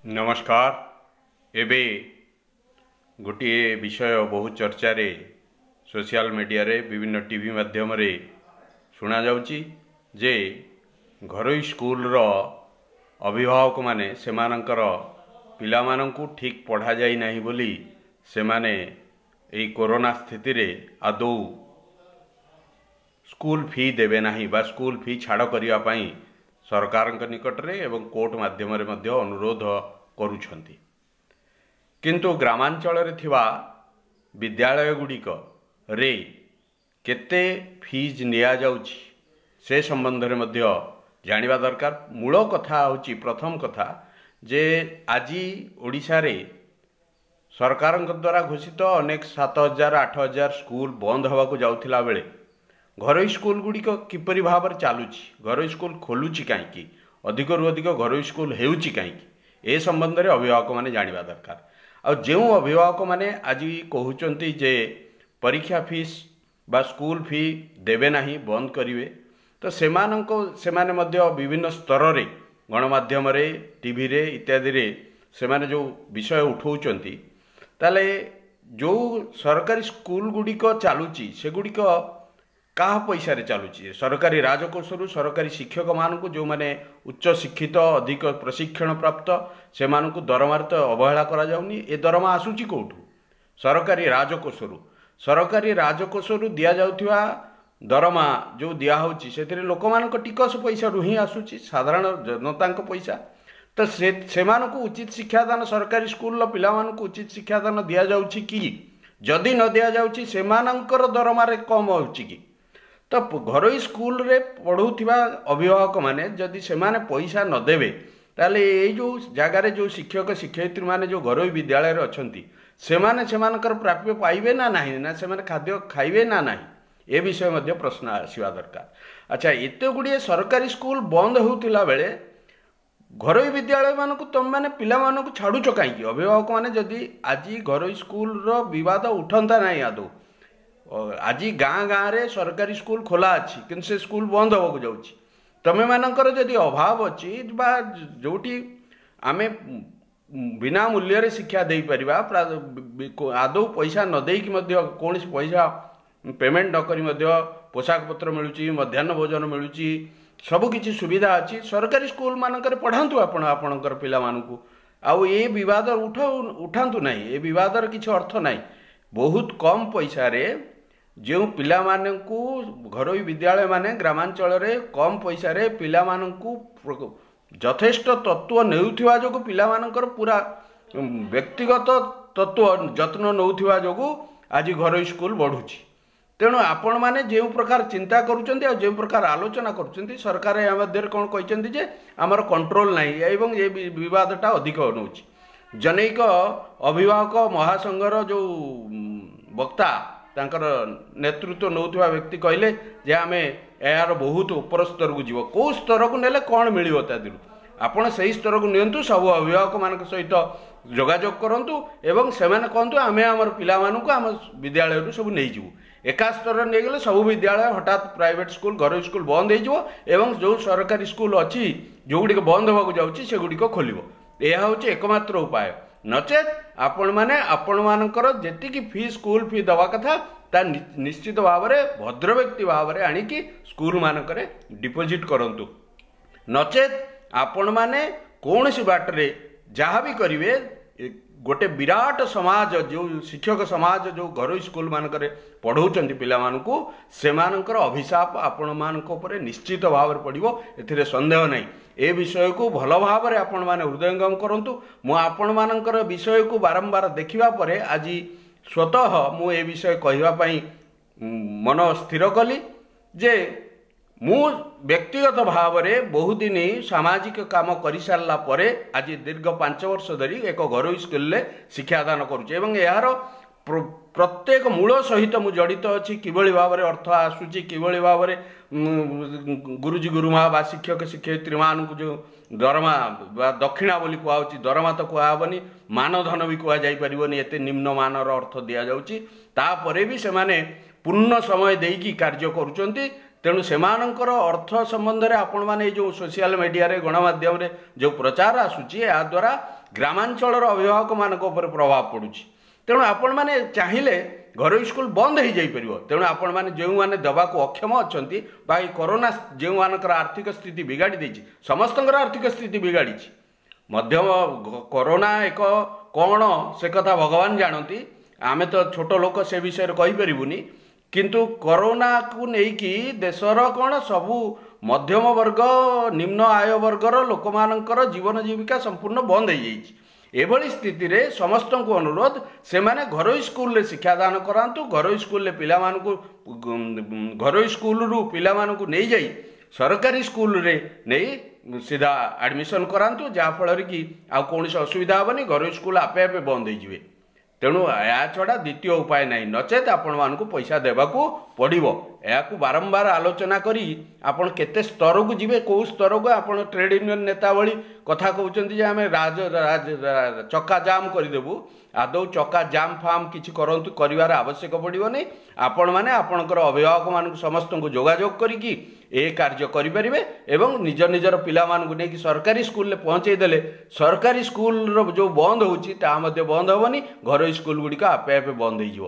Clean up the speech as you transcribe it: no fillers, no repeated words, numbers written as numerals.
ନମସ୍କାର। ଏବେ ଗୋଟିଏ ବିଷୟ ବହୁ ଚର୍ଚ୍ଚାରେ ସୋସିଆଲ ମିଡ଼ିଆରେ, ବିଭିନ୍ନ ଟିଭି ମାଧ୍ୟମରେ ଶୁଣାଯାଉଛି ଯେ ଘରୋଇ ସ୍କୁଲର ଅଭିଭାବକମାନେ ସେମାନଙ୍କର ପିଲାମାନଙ୍କୁ ଠିକ୍ ପଢ଼ାଯାଇ ନାହିଁ ବୋଲି ସେମାନେ ଏଇ କୋରୋନା ସ୍ଥିତିରେ ଆଦୌ ସ୍କୁଲ ଫି ଦେବେ ନାହିଁ ବା ସ୍କୁଲ ଫି ଛାଡ଼ କରିବା ପାଇଁ ସରକାରଙ୍କ ନିକଟରେ ଏବଂ କୋର୍ଟ ମାଧ୍ୟମରେ ମଧ୍ୟ ଅନୁରୋଧ କରୁଛନ୍ତି। କିନ୍ତୁ ଗ୍ରାମାଞ୍ଚଳରେ ଥିବା ବିଦ୍ୟାଳୟ ଗୁଡ଼ିକରେ କେତେ ଫିଜ୍ ନିଆଯାଉଛି ସେ ସମ୍ବନ୍ଧରେ ମଧ୍ୟ ଜାଣିବା ଦରକାର। ମୂଳ କଥା ହେଉଛି, ପ୍ରଥମ କଥା ଯେ ଆଜି ଓଡ଼ିଶାରେ ସରକାରଙ୍କ ଦ୍ୱାରା ଘୋଷିତ ଅନେକ 7,000 8,000 ସ୍କୁଲ ବନ୍ଦ ହେବାକୁ ଯାଉଥିଲା ବେଳେ ଘରୋଇ ସ୍କୁଲ ଗୁଡ଼ିକ କିପରି ଭାବରେ ଚାଲୁଛି, ଘରୋଇ ସ୍କୁଲ ଖୋଲୁଛି କାହିଁକି, ଅଧିକରୁ ଅଧିକ ଘରୋଇ ସ୍କୁଲ ହେଉଛି କାହିଁକି, ଏ ସମ୍ବନ୍ଧରେ ଅଭିଭାବକମାନେ ଜାଣିବା ଦରକାର। ଆଉ ଯେଉଁ ଅଭିଭାବକମାନେ ଆଜି କହୁଛନ୍ତି ଯେ ପରୀକ୍ଷା ଫିସ୍ ବା ସ୍କୁଲ ଫି ଦେବେ ନାହିଁ, ବନ୍ଦ କରିବେ, ତ ସେମାନେ ମଧ୍ୟ ବିଭିନ୍ନ ସ୍ତରରେ ଗଣମାଧ୍ୟମରେ, ଟିଭିରେ ଇତ୍ୟାଦିରେ ସେମାନେ ଯେଉଁ ବିଷୟ ଉଠାଉଛନ୍ତି, ତାହେଲେ ଯେଉଁ ସରକାରୀ ସ୍କୁଲ ଗୁଡ଼ିକ ଚାଲୁଛି ସେଗୁଡ଼ିକ କାହା ପଇସାରେ ଚାଲୁଛି? ସରକାରୀ ରାଜକୋଷରୁ ସରକାରୀ ଶିକ୍ଷକମାନଙ୍କୁ, ଯେଉଁମାନେ ଉଚ୍ଚ ଶିକ୍ଷିତ, ଅଧିକ ପ୍ରଶିକ୍ଷଣ ପ୍ରାପ୍ତ, ସେମାନଙ୍କୁ ଦରମାରେ ତ ଅବହେଳା କରାଯାଉନି। ଏ ଦରମା ଆସୁଛି କେଉଁଠୁ? ସରକାରୀ ରାଜକୋଷରୁ। ସରକାରୀ ରାଜକୋଷରୁ ଦିଆଯାଉଥିବା ଦରମା ଯେଉଁ ଦିଆହେଉଛି ସେଥିରେ ଲୋକମାନଙ୍କ ଟିକସ ପଇସାରୁ ହିଁ ଆସୁଛି, ସାଧାରଣ ଜନତାଙ୍କ ପଇସା। ତ ସେମାନଙ୍କୁ ଉଚିତ ଶିକ୍ଷାଦାନ, ସରକାରୀ ସ୍କୁଲର ପିଲାମାନଙ୍କୁ ଉଚିତ ଶିକ୍ଷାଦାନ ଦିଆଯାଉଛି କି? ଯଦି ନ ଦିଆଯାଉଛି, ସେମାନଙ୍କର ଦରମାରେ କମ୍ ହେଉଛି କି? ତ ଘରୋଇ ସ୍କୁଲରେ ପଢ଼ଉଥିବା ଅଭିଭାବକମାନେ ଯଦି ସେମାନେ ପଇସା ନ ଦେବେ, ତାହେଲେ ଏଇ ଯେଉଁ ଜାଗାରେ ଯେଉଁ ଶିକ୍ଷକ ଶିକ୍ଷୟିତ୍ରୀମାନେ ଯେଉଁ ଘରୋଇ ବିଦ୍ୟାଳୟରେ ଅଛନ୍ତି, ସେମାନେ ସେମାନଙ୍କର ପ୍ରାପ୍ୟ ପାଇବେ ନା ନାହିଁ, ନା ସେମାନେ ଖାଦ୍ୟ ଖାଇବେ ନା ନାହିଁ, ଏ ବିଷୟ ମଧ୍ୟ ପ୍ରଶ୍ନ ଆସିବା ଦରକାର। ଆଚ୍ଛା, ଏତେ ଗୁଡ଼ିଏ ସରକାରୀ ସ୍କୁଲ ବନ୍ଦ ହେଉଥିଲା ବେଳେ ଘରୋଇ ବିଦ୍ୟାଳୟମାନଙ୍କୁ ତୁମେମାନେ ପିଲାମାନଙ୍କୁ ଛାଡ଼ୁଛ କାହିଁକି? ଅଭିଭାବକମାନେ ଯଦି ଆଜି ଘରୋଇ ସ୍କୁଲର ବିବାଦ ଉଠନ୍ତା ନାହିଁ ଆଦୌ। ଆଜି ଗାଁ ଗାଁରେ ସରକାରୀ ସ୍କୁଲ ଖୋଲା ଅଛି, କିନ୍ତୁ ସେ ସ୍କୁଲ ବନ୍ଦ ହେବାକୁ ଯାଉଛି। ତୁମେମାନଙ୍କର ଯଦି ଅଭାବ ଅଛି ବା ଯେଉଁଠି ଆମେ ବିନା ମୂଲ୍ୟରେ ଶିକ୍ଷା ଦେଇପାରିବା, ଆଦୌ ପଇସା ନ ଦେଇକି ମଧ୍ୟ, କୌଣସି ପଇସା ପେମେଣ୍ଟ ନ କରି ମଧ୍ୟ ପୋଷାକ ପତ୍ର ମିଳୁଛି, ମଧ୍ୟାହ୍ନ ଭୋଜନ ମିଳୁଛି, ସବୁକିଛି ସୁବିଧା ଅଛି, ସରକାରୀ ସ୍କୁଲମାନଙ୍କରେ ପଢ଼ାନ୍ତୁ ଆପଣ ଆପଣଙ୍କର ପିଲାମାନଙ୍କୁ। ଆଉ ଏ ବିବାଦ ଉଠାନ୍ତୁ ନାହିଁ, ଏ ବିବାଦର କିଛି ଅର୍ଥ ନାହିଁ। ବହୁତ କମ୍ ପଇସାରେ ଯେଉଁ ପିଲାମାନଙ୍କୁ ଘରୋଇ ବିଦ୍ୟାଳୟମାନେ ଗ୍ରାମାଞ୍ଚଳରେ କମ୍ ପଇସାରେ ପିଲାମାନଙ୍କୁ ଯଥେଷ୍ଟ ତତ୍ତ୍ୱ ନେଉଥିବା ଯୋଗୁଁ, ପିଲାମାନଙ୍କର ପୁରା ବ୍ୟକ୍ତିଗତ ତତ୍ତ୍ୱ ଯତ୍ନ ନେଉଥିବା ଯୋଗୁଁ ଆଜି ଘରୋଇ ସ୍କୁଲ ବଢ଼ୁଛି। ତେଣୁ ଆପଣମାନେ ଯେଉଁ ପ୍ରକାର ଚିନ୍ତା କରୁଛନ୍ତି ଆଉ ଯେଉଁ ପ୍ରକାର ଆଲୋଚନା କରୁଛନ୍ତି, ସରକାର ଏହା ମଧ୍ୟରେ କ'ଣ କହିଛନ୍ତି ଯେ ଆମର କଣ୍ଟ୍ରୋଲ ନାହିଁ ଏବଂ ଏ ବିବାଦଟା ଅଧିକ ନେଉଛି। ଜନୈକ ଅଭିଭାବକ ମହାସଂଘର ଯେଉଁ ବକ୍ତା, ତାଙ୍କର ନେତୃତ୍ୱ ନେଉଥିବା ବ୍ୟକ୍ତି କହିଲେ ଯେ ଆମେ ଏହାର ବହୁତ ଉପର ସ୍ତରକୁ ଯିବ। କେଉଁ ସ୍ତରକୁ ନେଲେ କ'ଣ ମିଳିବ ତା ଦେହରୁ? ଆପଣ ସେଇ ସ୍ତରକୁ ନିଅନ୍ତୁ, ସବୁ ଅଭିଭାବକମାନଙ୍କ ସହିତ ଯୋଗାଯୋଗ କରନ୍ତୁ ଏବଂ ସେମାନେ କହନ୍ତୁ ଆମେ ଆମର ପିଲାମାନଙ୍କୁ ଆମ ବିଦ୍ୟାଳୟରୁ ସବୁ ନେଇଯିବୁ। ଏକା ସ୍ତରରେ ନେଇଗଲେ ସବୁ ବିଦ୍ୟାଳୟ ହଠାତ୍ ପ୍ରାଇଭେଟ୍ ସ୍କୁଲ, ଘରୋଇ ସ୍କୁଲ ବନ୍ଦ ହେଇଯିବ ଏବଂ ଯେଉଁ ସରକାରୀ ସ୍କୁଲ ଅଛି, ଯେଉଁଗୁଡ଼ିକ ବନ୍ଦ ହେବାକୁ ଯାଉଛି, ସେଗୁଡ଼ିକ ଖୋଲିବ। ଏହା ହେଉଛି ଏକମାତ୍ର ଉପାୟ। ନଚେତ୍ ଆପଣମାନେ ଆପଣମାନଙ୍କର ଯେତିକି ଫି, ସ୍କୁଲ ଫି ଦେବା କଥା, ତା ନିଶ୍ଚିତ ଭାବରେ ଭଦ୍ରବ୍ୟକ୍ତି ଭାବରେ ଆଣିକି ସ୍କୁଲମାନଙ୍କରେ ଡିପୋଜିଟ୍ କରନ୍ତୁ। ନଚେତ୍ ଆପଣମାନେ କୌଣସି ବାଟରେ ଯାହା ବି କରିବେ, ଗୋଟେ ବିରାଟ ସମାଜ, ଯେଉଁ ଶିକ୍ଷକ ସମାଜ ଯେଉଁ ଘରୋଇ ସ୍କୁଲମାନଙ୍କରେ ପଢ଼ଉଛନ୍ତି ପିଲାମାନଙ୍କୁ, ସେମାନଙ୍କର ଅଭିଶାପ ଆପଣମାନଙ୍କ ଉପରେ ନିଶ୍ଚିତ ଭାବରେ ପଡ଼ିବ, ଏଥିରେ ସନ୍ଦେହ ନାହିଁ। ଏ ବିଷୟକୁ ଭଲ ଭାବରେ ଆପଣମାନେ ହୃଦୟଙ୍ଗମ କରନ୍ତୁ। ମୁଁ ଆପଣମାନଙ୍କର ବିଷୟକୁ ବାରମ୍ବାର ଦେଖିବା ପରେ ଆଜି ସ୍ୱତଃ ମୁଁ ଏ ବିଷୟ କହିବା ପାଇଁ ମନ ସ୍ଥିର କଲି ଯେ ମୁଁ ବ୍ୟକ୍ତିଗତ ଭାବରେ ବହୁଦିନ ସାମାଜିକ କାମ କରିସାରିଲା ପରେ ଆଜି ଦୀର୍ଘ 5 ବର୍ଷ ଧରି ଏକ ଘରୋଇ ସ୍କୁଲରେ ଶିକ୍ଷାଦାନ କରୁଛି ଏବଂ ଏହାର ପ୍ରତ୍ୟେକ ମୂଳ ସହିତ ମୁଁ ଜଡ଼ିତ ଅଛି। କିଭଳି ଭାବରେ ଅର୍ଥ ଆସୁଛି, କିଭଳି ଭାବରେ ଗୁରୁଜୀ ଗୁରୁମା ବା ଶିକ୍ଷକ ଶିକ୍ଷୟିତ୍ରୀମାନଙ୍କୁ ଯେଉଁ ଦରମା ବା ଦକ୍ଷିଣା ବୋଲି କୁହାହେଉଛି, ଦରମା ତ କୁହାହେବନି, ମାନଧନ ବି କୁହାଯାଇପାରିବନି, ଏତେ ନିମ୍ନମାନର ଅର୍ଥ ଦିଆଯାଉଛି, ତାପରେ ବି ସେମାନେ ପୂର୍ଣ୍ଣ ସମୟ ଦେଇକି କାର୍ଯ୍ୟ କରୁଛନ୍ତି। ତେଣୁ ସେମାନଙ୍କର ଅର୍ଥ ସମ୍ବନ୍ଧରେ ଆପଣମାନେ ଏଇ ଯେଉଁ ସୋସିଆଲ ମିଡ଼ିଆରେ, ଗଣମାଧ୍ୟମରେ ଯେଉଁ ପ୍ରଚାର ଆସୁଛି, ଏହାଦ୍ୱାରା ଗ୍ରାମାଞ୍ଚଳର ଅଭିଭାବକମାନଙ୍କ ଉପରେ ପ୍ରଭାବ ପଡ଼ୁଛି। ତେଣୁ ଆପଣମାନେ ଚାହିଁଲେ ଘରୋଇ ସ୍କୁଲ ବନ୍ଦ ହେଇଯାଇପାରିବ। ତେଣୁ ଆପଣମାନେ ଯେଉଁମାନେ ଦେବାକୁ ଅକ୍ଷମ ଅଛନ୍ତି ବା ଏଇ କରୋନା ଯେଉଁମାନଙ୍କର ଆର୍ଥିକ ସ୍ଥିତି ବିଗାଡ଼ି ଦେଇଛି, ସମସ୍ତଙ୍କର ଆର୍ଥିକ ସ୍ଥିତି ବିଗାଡ଼ିଛି। ମଧ୍ୟମ କରୋନା ଏକ କ'ଣ ସେ କଥା ଭଗବାନ ଜାଣନ୍ତି, ଆମେ ତ ଛୋଟ ଲୋକ ସେ ବିଷୟରେ କହିପାରିବୁନି। କିନ୍ତୁ କରୋନାକୁ ନେଇକି ଦେଶର କ'ଣ ସବୁ ମଧ୍ୟମ ବର୍ଗ, ନିମ୍ନ ଆୟ ବର୍ଗର ଲୋକମାନଙ୍କର ଜୀବନ ଜୀବିକା ସମ୍ପୂର୍ଣ୍ଣ ବନ୍ଦ ହେଇଯାଇଛି। ଏଭଳି ସ୍ଥିତିରେ ସମସ୍ତଙ୍କୁ ଅନୁରୋଧ, ସେମାନେ ଘରୋଇ ସ୍କୁଲରେ ଶିକ୍ଷାଦାନ କରାନ୍ତୁ। ଘରୋଇ ସ୍କୁଲରେ ପିଲାମାନଙ୍କୁ, ଘରୋଇ ସ୍କୁଲରୁ ପିଲାମାନଙ୍କୁ ନେଇଯାଇ ସରକାରୀ ସ୍କୁଲରେ ନେଇ ସିଧା ଆଡ଼ମିସନ୍ କରାନ୍ତୁ, ଯାହାଫଳରେ କି ଆଉ କୌଣସି ଅସୁବିଧା ହେବନି, ଘରୋଇ ସ୍କୁଲ ଆପେ ଆପେ ବନ୍ଦ ହେଇଯିବେ। ତେଣୁ ଏହା ଛଡ଼ା ଦ୍ୱିତୀୟ ଉପାୟ ନାହିଁ, ନଚେତ୍ ଆପଣମାନଙ୍କୁ ପଇସା ଦେବାକୁ ପଡ଼ିବ। ଏହାକୁ ବାରମ୍ବାର ଆଲୋଚନା କରି ଆପଣ କେତେ ସ୍ତରକୁ ଯିବେ, କେଉଁ ସ୍ତରକୁ? ଆପଣ ଟ୍ରେଡ୍ ୟୁନିୟନ୍ ନେତା ଭଳି କଥା କହୁଛନ୍ତି ଯେ ଆମେ ରାଜ ଚକା ଜାମ୍ କରିଦେବୁ। ଆଦୌ ଚକା ଜାମ୍ ଫାମ୍ କିଛି କରନ୍ତୁ କରିବାର ଆବଶ୍ୟକ ପଡ଼ିବନି। ଆପଣମାନେ ଆପଣଙ୍କର ଅଭିଭାବକମାନଙ୍କୁ ସମସ୍ତଙ୍କୁ ଯୋଗାଯୋଗ କରିକି ଏ କାର୍ଯ୍ୟ କରିପାରିବେ ଏବଂ ନିଜ ନିଜର ପିଲାମାନଙ୍କୁ ନେଇକି ସରକାରୀ ସ୍କୁଲରେ ପହଞ୍ଚେଇ ଦେଲେ ସରକାରୀ ସ୍କୁଲର ଯେଉଁ ବନ୍ଦ ହେଉଛି ତାହା ମଧ୍ୟ ବନ୍ଦ ହେବନି, ଘରୋଇ ସ୍କୁଲ ଗୁଡ଼ିକ ଆପେ ଆପେ ବନ୍ଦ ହେଇଯିବ।